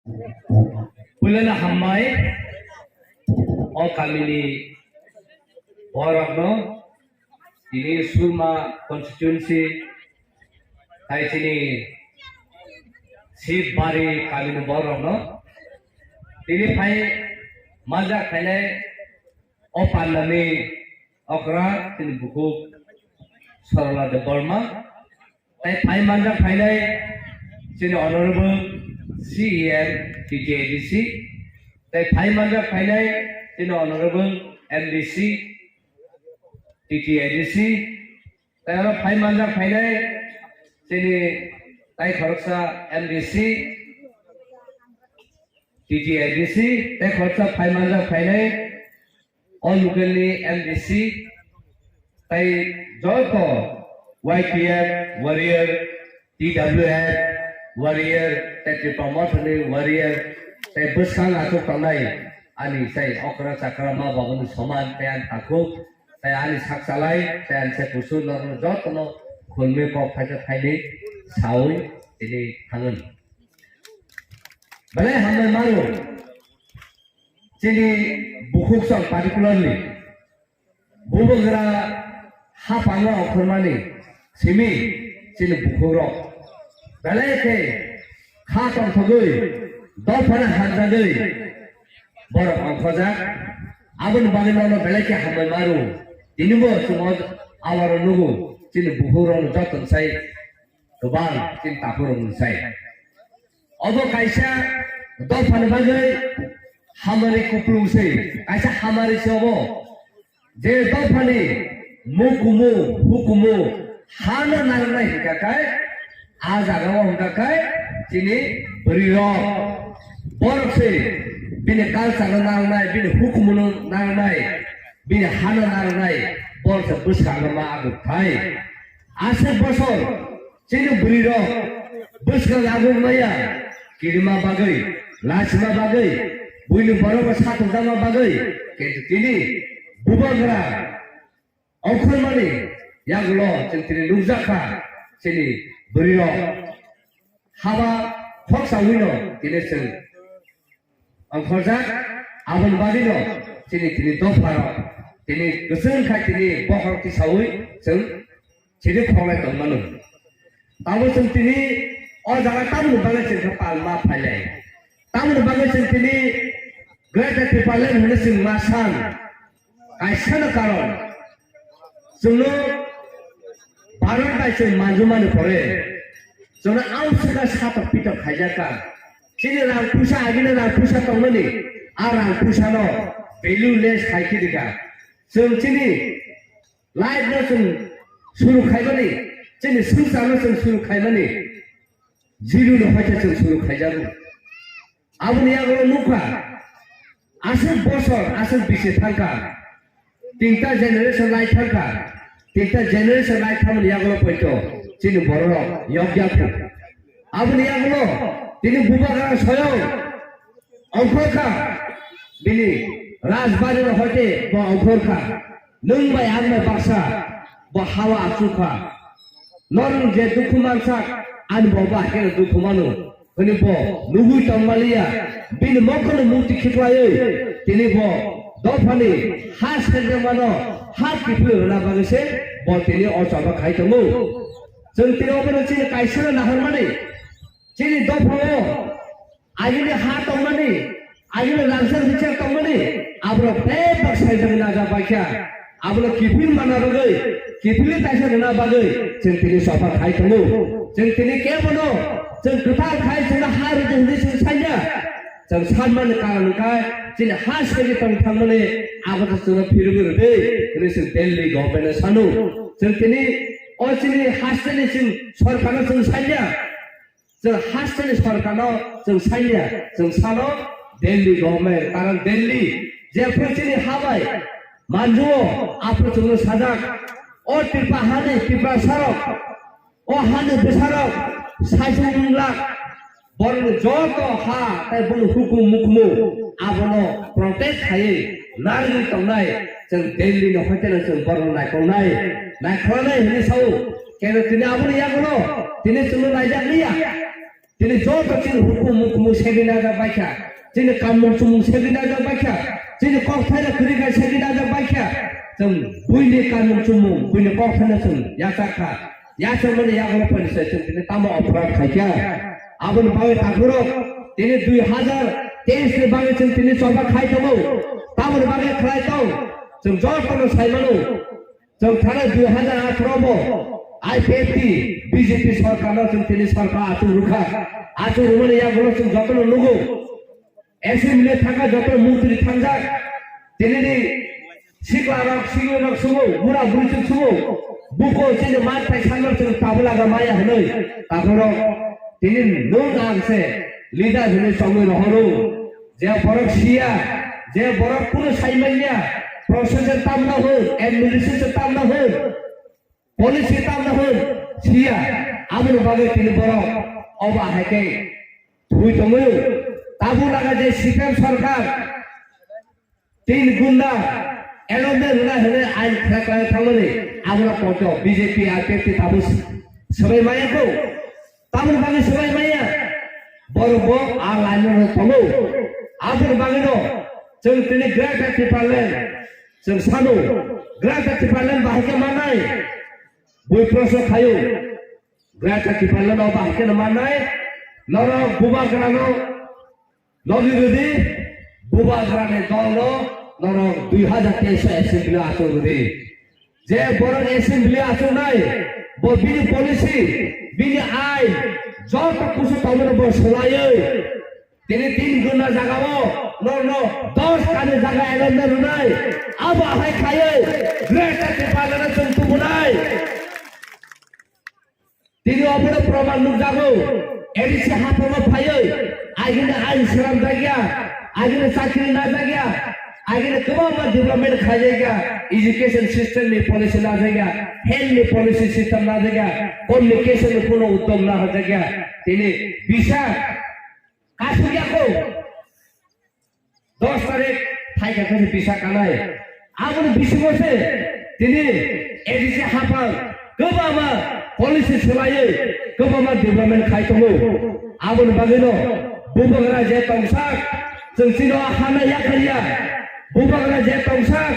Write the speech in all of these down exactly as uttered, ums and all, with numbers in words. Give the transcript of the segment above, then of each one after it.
Puilano hambai o kamini borokno, tini Surma constituency tai chini Sibari kamini borokno, tini phai manjak phainai o pandani okra chini bukhuk Sarala Debbarma, tai phai manjak phainai chini Honorable C E M T T A D C, tai phai manjak phainai chini Honorable M D C T T A D C, tai oro phai manjak phainai chini tai khoroksa M D C T T A D C, tai khoroksa phai manjak phainai o local ni M D C, tai joto Y T F warrior, T W F warrior, tai Tipra Motha ni warrior, tai bwskang achuk tongnai ani sai okra chakra ma babani soman, tai ani takhuk, tai ani sak chalai, tai ani sai kusu norok jotono khulmi kok phaisa phaini saui tini thangwi. Belai hambai mano chini bukhuk song particularly Bubagra haphango ongkhormani simi chini bukhukrok belai khe kha tongthogwi dophano hamjagwi borok ongkhorjak. Aboni bagwi nono belai khe hambai mano. Tinibo chwng o awaro nugo chini bukhukrokno jotono sai kwbang chini takhurokno sai. Obo kaisa dophani bagwi hamari kuplung se, kaisa hamari se obo. Je dophani mukumu, hukumu hano narwknai hwnkha khe, a jaga o hwnkha khe chini bwrwi rok. Borok se bini culture no narwknai, bini hukumu no narwknai, bini hano narwknai, borok se bwskango ma aguk thai. Aswk bosor chini bwrwi rok bwskang aguk maya kirima bagwi, lachima bagwi, buini borok rok sathokjakma bagwi, kintu tini bubagra ongkhormani yagulo chwng tini nukjakha chini bwrwi rok haba khoksa wino tini chwng ongkhorjak. Aboni bagwino chini tini dopharok tini kwchwng khai tini bokhorok tisaui chwng chini khoroknai tongmano. Tamo chwng tini o jaga tamoni bagwi chwng khe palma phailai. Tamoni bagwi chwng tini Greater Tipraland hwnwi chwng ma san. Kaisano karon, chwngno Bharat bai chwng manjumani pore, chwngno amswkha satok pitok khaijakha. Chini rang puisa, agini rang puisa tongmani, a rang puisano value less khai khidikha. Chwng chini life no chwng suru khaimani, chini swngcharno chwng suru khaimani, zero no hoite chwng suru khaijago. Aboni yagulo nukha, aswk bosor, aswk bisi thangkha, tinta generation lai thangkha, tinta generation lai thangmani yagulo poito chini bororok yokya khu. Aboni yagulo tini bubagra soyong ongkhorkha, bini rajbari no hoite bo ongkhorkha, nwng bai ang bai baksa bo hawa achukha. Norok je dukhu mansak, ani bo ba khe dukhu mano. Hwnwi bo nugwi tongmaliya, bini mokholni mukti khiklaiwi tini bo dophani ha serjakmano ha kiphilwi rwna bagwi se bo tini o choba khai tongo. Chwng tini obono chini kaisano naharmani, chini dophao agini ha tongmani, agini rangchak richak tongmani, abono bebak saijagwi najak baikha. Abono kiphil manna bagwi, kiphilwi kaisa rwna bagwi chwng tini choba khai tongo. Chwng tini kebono chwng kwtal khai chwngno ha rwdi hwnwi chwng sanya. Chwng sanmani karon wngkha chini ha segi tong thangmani abono chwngno phirogwi rwdi hwnwi chwng Delhi government-no sano. Chwng tini o chini hasteni chwng sorkarno chwng sanya. Chwng hasteni sorkarno chwng sanya, chwng sano Delhi government, karon Delhi jephru chini ha bai manjuo, aphru chwngno sajak, o Tripura hani Tiprasarok, o hani bwsarok saisung wng lak, borokni joto ha tei boni hukum mukumu abono protect khaiwi narwgwi tongnai. Chwng Delhi no hoiteno chwng borokno naikolnai, naikolnai hwnwi sao. Keno tini aboni yagulo tini chwngno naijak liya. Tini joto chini hukumu mukumu segwi najak baikha, chini kamung chumung segwi najak baikha, chini kokthairok kwrwi kha segwi najak baikha. Chwng buini kamung chumung, buini kokthaino chwng yachak kha. Yachakmani yagulo phani se chwng tini tamo oporadh khaikha. Aboni bagwi takhurok tini dui hazar teis ni bagwi chwng tini choba khai tongo. Tamoni bagwi khlai tong, chwng jotono sai mano. Chwng thanai dui hazar atharo bo I P F T B J P sorkarno chwng tini sorkar achuk rwkha. Achuk rwmani yagulo chwng jotono nugo. Assembly thangkha jotono mantri thangjak. Tinini siklarok, siklarok sugo, bura buri chwng sugo. Buko chini mat thai sanno chwng tabulaga maya hwnwi. Takhorok tini nwng ang se leader hwnwi chongwi rohoro. Je borok siya, je borok kunu sai manya, process tamna hwn, administration tamna hwn, policy tamna hwn, siya, aboni bagwi tini borok obo hai khe thwi tongwi. Tabuk laga je C P M sorkar tin gunda elomde rwna hwnwi ain khlai khlai thangmani, abono koito B J P, I P F T tabuk swbai maya kho. Tamoni bagwi swbai maya, borok bo a line-o tongo. Aboni bagwino chwng tini Greater Tipraland, chwng sano, Greater Tipraland bahai khe mannai, bui proso khaio, Greater Tipraland-o bahai kheno mannai, norok bubagrano logi rwdi, bubagrani dolno norok dui hazar teis assembly achuk rwdi. Je borok assembly achuknai, bo bini policy, bini ain, joto kusu tongmani bo swlaiwi. Tini tin guna jagao norno dos kani jaga elomde rwnai, abo hai khaiwi Greater Tipraland-no chwng tubunai. Tini obono proman nukjago, A D C haphangno phaiwi, agini ain swnamjakya, agini chakri najakya, agini kwbangma development khaijakya, education system ni policy najakya, health ni policy system najakya, communication ni kuno uddog najakya. Tini bisa kasukya kho. Dos tarik phaikha khe bisa kanai. Aboni bisingo se tini A D C haphang kwbangma policy swlaiwi kwbangma development khai tongo. Aboni bagwino bubagra je tongsak, chwng chini o hana yakarya. Bubagra je tongsak,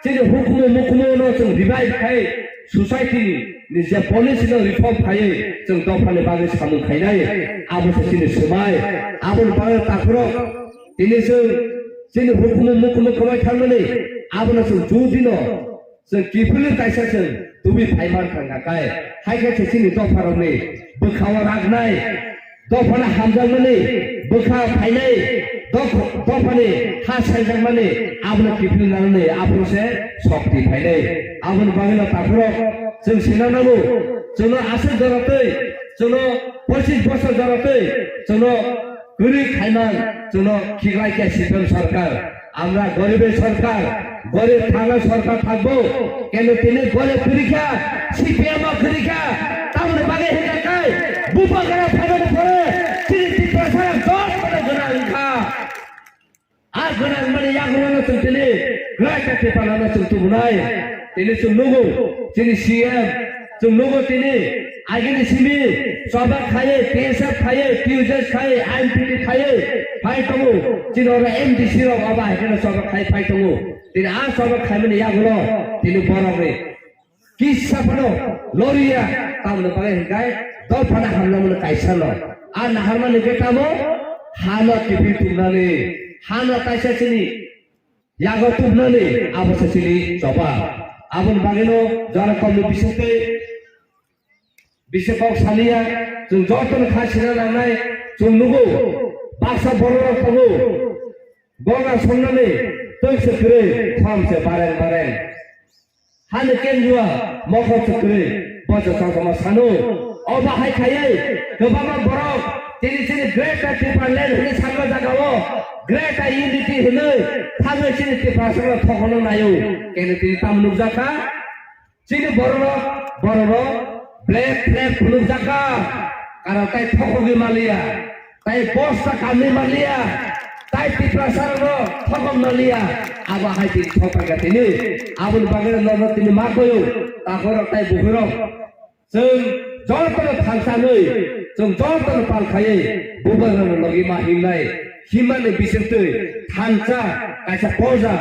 chini hukumu mukumu no chwng revive khai society ni je policy no reform khaiwi chwng dophani bagwi samung khainai. Abo se chini swmai. Aboni bagwi takhurok Tini chwng chini hukumu mukumu kwbai thangmani, abono chwng judino chwng kiphilwi kaisa chwng tubui phaiman thangkha kai, hai khe se chini dopharokni bwkhao raknai, dophano hamjakmani, bwkha phainai, doph-, dophani ha saijakmani, abono kiphilwi nangnai, aphuru se sokti phainai. Aboni bagwino takhurok chwng sinanango, chwngno aswk jora twi, chwngno pochis bosor jora twi, chwngno kwrwi khaimang chwngno khiklai khe C P M sarkar. Amra goribe sarkar, gorib thana sarkar thakbo. Keno tini gorib kwrwi kha, C P M o kwrwi kha. Tamoni bagwi hwnkha kai, bubagra phaimani pore chini Tiprasa dos kono gwnang wngkha. A gwnang mani yagulo no chwng tini Greater Tipraland no chwng tubunai. Tini chwng nugo, chini C M, chwng nugo tini agini simi choba khaiwi, T S F khaiwi, T U J S khaiwi, I M P T khaiwi phai tongo. Chini oro M D C rok abo hai kheno choba khai phai tongo. Tini a choba khaimani yagulo tini borok ni kisa phano loriya, tamoni bagwi hwnkhe dophano hamjakmani kaisa no. A naharmani khe tamo hano kiphil tubnani, hano kaisa chini yago tubnani, abo se chini choba. Aboni bagwino jora komni bisingtwi bisi kok saliya, chwng jotono kha sina nangnai, chwng nugo, baksa bororok tongo, borok songnani twi se kwrwi, kham se bareng bareng. Hani kenjua mokol chwkri bojo changkoma sanu. Obo hai khaiwi kwbangma borok tini chini Greater Tipraland hwnwi sakma jagao Greater Unity hwnwi thangwi chini Tiprasarokno thokono naio. Kene tini tamo nukjakha? Chini bororok, bororok black flag phunukjakha. Karon tai thokogwi maliya. Tai bosta kamni manliya, tai Tiprasarokno thokom manliya, abo hai tini thok paikha tini. Aboni bagwi norok tini ma koyo, takhorok tai bukhurok. Chwng jotono thangsanwi, Chwng jotono pal khaiwi bubagrano logi ma himnai, himmani bisingtwi thansa kaisa poja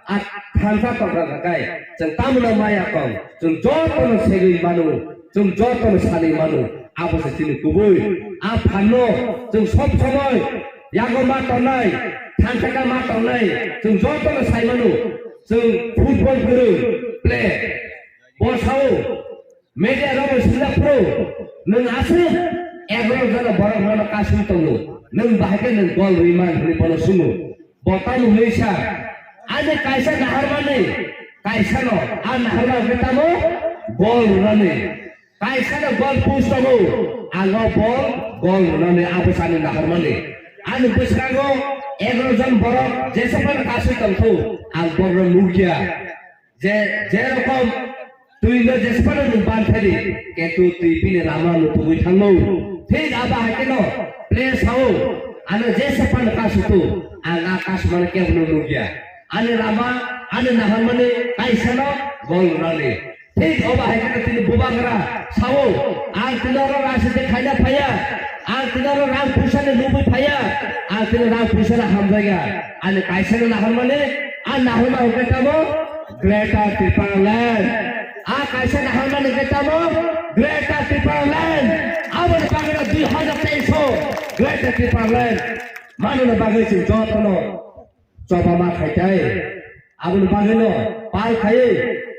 a thansa tongkha khakai chwng tamno maya tong, chwng jotono segwi manu, chwng jotono sanwi manu, abo se chini kubui. A phanno chwng sob somoi yago ma tongnai, thansa ka ma tongnai, chwng jotono sai manu, chwng football kwrwng play. Bo sao, media rok bai swngjak phuru, nwng aswk egaroh jona borok rokno kasui tongo, nwng bahai khe nwng gol rwi man hwnwi bono swngo. Bo tamo hwnwi sa, ani kaisa naharmani, kaisano, a naharma hwnkhe tamo gol rwnani. Kaisano gol post tongo, ang o bol gol rwnani abo sani naharmani. Ani bwskango egaroh jon borok jesa phano kasui tongthok, ang borokno nukya. Je, je rokom twi no jesa phano nwng ban thadi, kintu twi bini lama no tubui thangno. Thik abo hai kheno play sao, ano jesa phano kasutu, ang a kasumano kebono nukya. Ani lama, ani naharmani kaisano gol rwnani. Thik obo hai kheno tini bubagra sao, ang tini oro rajniti khaina phaiya, ang tini oro rang puisa ni nugwi phaiya, ang tini rang puisa ni hamjakya. Ani kaisa ni naharmani, a naharma hwnkhe tamo Greater Tipraland. A kaisa naharmani hwnkhe tamo Greater Tipraland. Aboni bagwi no dui hazar teis o Greater Tipraland manwna bagwi chwng jotono choba ma khai tai. Aboni bagwino pal khaiwi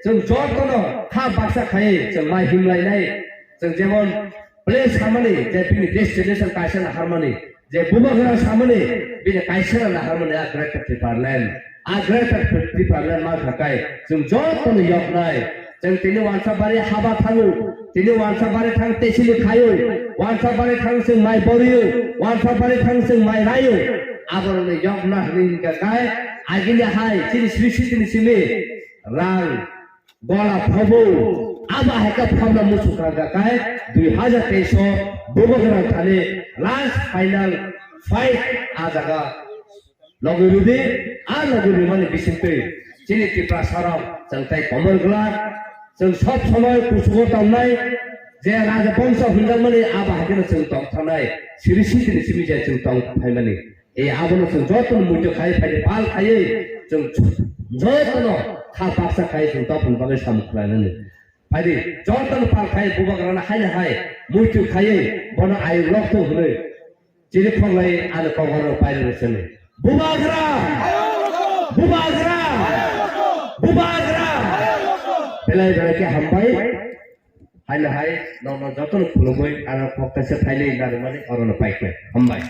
chwng jotono kha baksa khaiwi chwng mai himlainai. Chwng jemon play samani je bini destination kaisa naharmani, je bubagra samani bini kaisa naharmani a Greater Tipraland. A Greater Tipraland ma khakai chwng jotono yoknai. Chwng tini wansa bari haba thango, tini wansa bari thang tesili khaio, wansa bari thang chwng mai borio, wansa bari thang chwng mai raio. Aborokni yokna hwnwi hwnkha khe agini hai chini sri sitini simi rang gola phobo abo hai khe phobna muchung kha khe dui hazar teis o bubagra thani last final fight a jaga logi rwdi, a logi rwmani bisingtwi chini Tiprasa rok chwng tei komor glak, chwng sob somoi kuchugo tongnai, je raja bongso hwnjakmani abo hai kheno chwng tong thangnai, siri sitini simi je chwng tong phaimani. E abono chwng jotono muitu khai phaidi pal khaiwi chwng jotono kha baksa khai chwng topni bagwi samung khlainani. Phaidi jotono pal khai bubagrano haino hai muitu khaiwi bono ayuk lokto hwnwi. Chini phoklai ano kok oro pairwrwi swnwi. Bubagra! Bubagra! Bubagra! Belai belai khe hambai. Haino hai nokno jotono khulumwi ano kok kaisa phailwi narwkmani orono paikhe. Hambai.